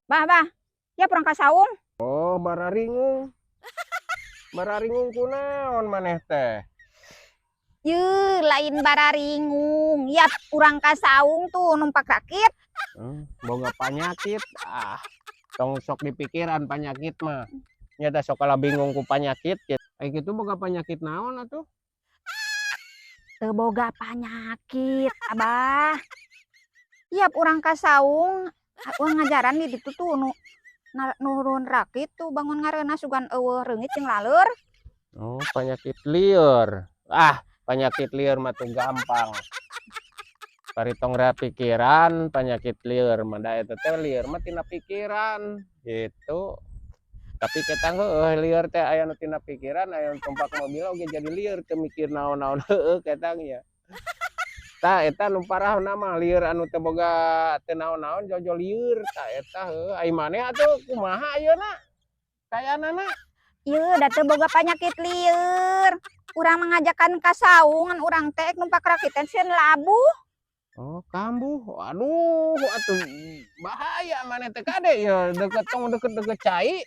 Bah, bah. Ya, urang ka saung. Oh, bararingung. Bararingung kunaon maneh teh? Ye, lain bararingung. Yap, urang ka saung tuh numpak rakit. Boga panyakit. Ah, tong sok dipikiran panyakit mah. Nya da sok kalah bingung ku panyakit gitu. Ai kitu boga panyakit naon atuh? Teu boga panyakit, Abah. Yap, urang ka saung, urang ngajaran di ditu tuh nu nurun rakit tuh bangun ngareunah, sugan euweuh reungit jeung laleur. Oh, penyakit lieur. Ah, penyakit lieur mah tuh gampang. Bari tong rea pikiran penyakit lieur mah, da eta teh lieur mah tina pikiran gitu. Tapi kita heueuh, lieur teh aya nu tina pikiran, aya nu tumpak mobil oge jadi lieur, teu mikir naon-naon, heueuh ketang nya. Tah, eta nu parahna mah lieur anu teu boga, teu naon-naon jojo lieur, tah eta heueuh. Ai maneh atuh kumaha ayeuna? Kayanana? Ieu da teu boga panyakit lieur. Urang mengajakan ka saung, ngan urang teh numpak rakit teh sieun labuh. Oh, kambuh. Aduh, atuh bahaya maneh teh, kade ye deket, tong deket-deket cai.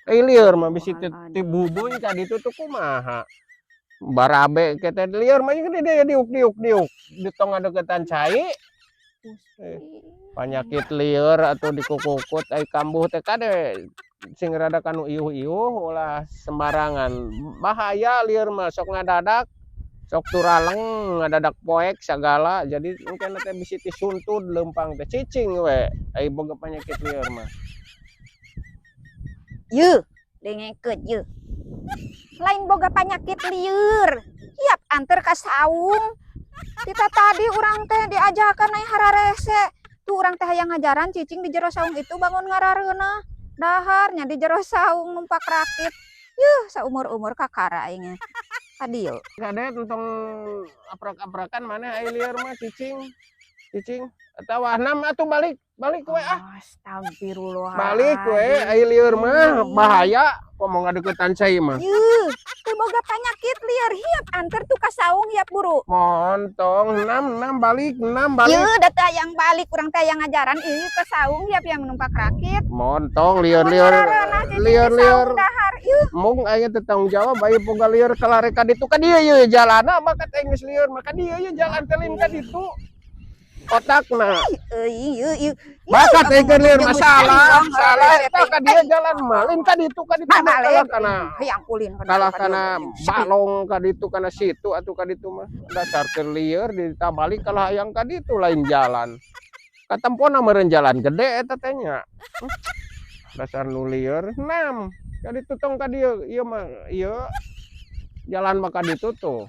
Ai lieur mah bisi ti bubuy ka ditu tuh kumaha. Barabe ke teh lieur mah gede diuk diuk diuk di tong ngadeukeutan cai. Eh, panyakit lieur atuh dikukukut, ai kambuh teh kade sing rada kanu iuh-iuh, ulah sembarangan. Bahaya lieur mah, sok ngadadak, sok turaleng, ngadadak poek sagala, jadi engkena teh bisi tisuntud leumpang teh, cicing we ai boga panyakit lieur mah. Yeuh, dengekeun yeuh. Lain boga panyakit lieur. Hiap anter ka saung. Kita tadi urang teh diajakan naik hararese. Tuh urang teh hayang ngajaran cicing di jero saung itu bangun ngarareunah. Daharnya di jero saung numpak rakit. Yuh, saumur-umur kakara aing. Ka dieu. Kade tong aprak-aprakan maneh ai lieur mah, cicing. Cicing atawa nam atuh, balik, balik we ah. Astagfirullah. Balik we, ai lieur mah bahaya, komo ngadeukeutan cai mah. Yuh, teu boga penyakit lieur, hiap anter tuh ka saung, hiap buru. Montong nam nam, balik nam, balik. Yuh, da teh hayang balik, urang teh hayang ngajaran ieu ke saung, hiap yang numpak rakit. Montong lieur lieur lieur lieur. Dahar, yuh. Mung aing teh tanggung jawab aya boga lieur kalare ka ditu, ka dieu ye jalana, bakat aing geus lieur mah ka dieu ye jalan teh, lain ka ditu. Otakna. Euy, ieu ieu. Bakat aing keur lieur mah salah, salah eta, ka dieu jalan mah lain ka ditu, ka ditu mah kalah kana Hayang ulin ka ditu, kalah ka kana dieu. Balong ka ditu, kana situ atuh ka ditu mah. Dasar keur lieur ditabalik kalah hayang ka ditu, lain jalan. Katempona meureun jalan gede eta teh nya. Dasar nu lieur nam. Ka ditu, tong ka dieu, ieu mah ieu jalan mah ka ditu tuh.